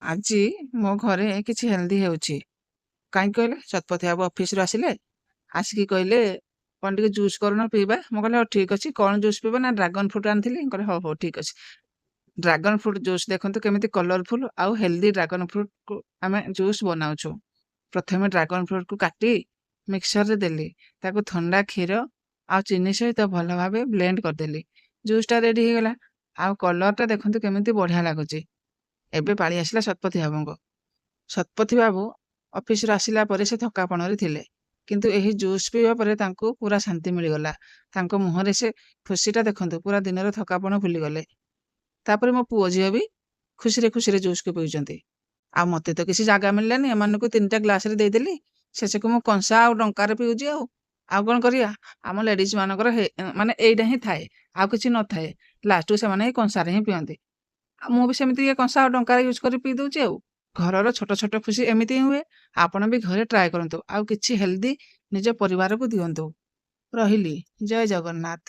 ଆଜି ମୋ ଘରେ କିଛି ହେଲ୍ଦି ହେଉଛି। କାହିଁକି କହିଲେ, ଶତପଥୀ ବାବୁ ଅଫିସରୁ ଆସିଲେ, ଆସିକି କହିଲେ କ'ଣ ଟିକେ ଜୁସ୍ କରୁନ ପିଇବା। ମୁଁ କହିଲି ହଉ ଠିକ୍ ଅଛି, କ'ଣ ଜୁସ୍ ପିଇବା? ନା ଡ୍ରାଗନ୍ ଫ୍ରୁଟ୍ ଆଣିଥିଲି। ମୁଁ କହିଲି ହଉ ହଉ ଠିକ୍ ଅଛି। ଡ୍ରାଗନ୍ ଫ୍ରୁଟ୍ ଜୁସ୍ ଦେଖନ୍ତୁ କେମିତି କଲରଫୁଲ୍ ଆଉ ହେଲ୍ଦି ଡ୍ରାଗନ୍ ଫ୍ରୁଟ୍କୁ ଆମେ ଜୁସ୍ ବନାଉଛୁ। ପ୍ରଥମେ ଡ୍ରାଗନ୍ ଫ୍ରୁଟ୍କୁ କାଟି ମିକ୍ସରରେ ଦେଲି, ତାକୁ ଥଣ୍ଡା କ୍ଷୀର ଆଉ ଚିନି ସହିତ ଭଲ ଭାବେ ବ୍ଲେଣ୍ଡ କରିଦେଲି। ଜୁସ୍ଟା ରେଡ଼ି ହେଇଗଲା ଆଉ କଲର୍ଟା ଦେଖନ୍ତୁ କେମିତି ବଢ଼ିଆ ଲାଗୁଛି। ଏବେ ପାଳି ଆସିଲା ଶତପଥୀ ବାବୁଙ୍କ। ଶତପଥୀ ବାବୁ ଅଫିସରୁ ଆସିଲା ପରେ ସେ ଥକାପଣରେ ଥିଲେ, କିନ୍ତୁ ଏହି ଜୁସ୍ ପିଇବା ପରେ ତାଙ୍କୁ ପୁରା ଶାନ୍ତି ମିଳିଗଲା। ତାଙ୍କ ମୁହଁରେ ସେ ଖୁସିଟା ଦେଖନ୍ତୁ, ପୁରା ଦିନର ଥକାପଣ ଭୁଲିଗଲେ। ତାପରେ ମୋ ପୁଅ ଝିଅ ବି ଖୁସିରେ ଖୁସିରେ ଜୁସ୍କୁ ପିଉଛନ୍ତି। ଆଉ ମୋତେ ତ କିଛି ଜାଗା ମିଳିଲାନି, ଏମାନଙ୍କୁ 3ଟା ଗ୍ଲାସରେ ଦେଇଦେଲି। ଶେଷକୁ ମୁଁ କଂସା ଆଉ ଡଙ୍କାରେ ପିଉଛି। ଆଉ କ'ଣ କରିବା? ଆମ ଲେଡିଜ୍ ମାନଙ୍କର ମାନେ ଏଇଟା ହିଁ ଥାଏ, ଆଉ କିଛି ନଥାଏ। ଲାଷ୍ଟକୁ ସେମାନେ ଏଇ କଂସାରେ ହିଁ ପିଅନ୍ତି। ଆଉ ମୁଁ ବି ସେମିତି ଇଏ କଂସା ଆଉ ଡଙ୍କାରେ ୟୁଜ୍ କରି ପିଇ ଦେଉଛି। ଆଉ ଘରର ଛୋଟ ଛୋଟ ଖୁସି ଏମିତି ହିଁ ହୁଏ। ଆପଣ ବି ଘରେ ଟ୍ରାଏ କରନ୍ତୁ ଆଉ କିଛି ହେଲ୍ଦି ନିଜ ପରିବାରକୁ ଦିଅନ୍ତୁ। ରହିଲି, ଜୟ ଜଗନ୍ନାଥ।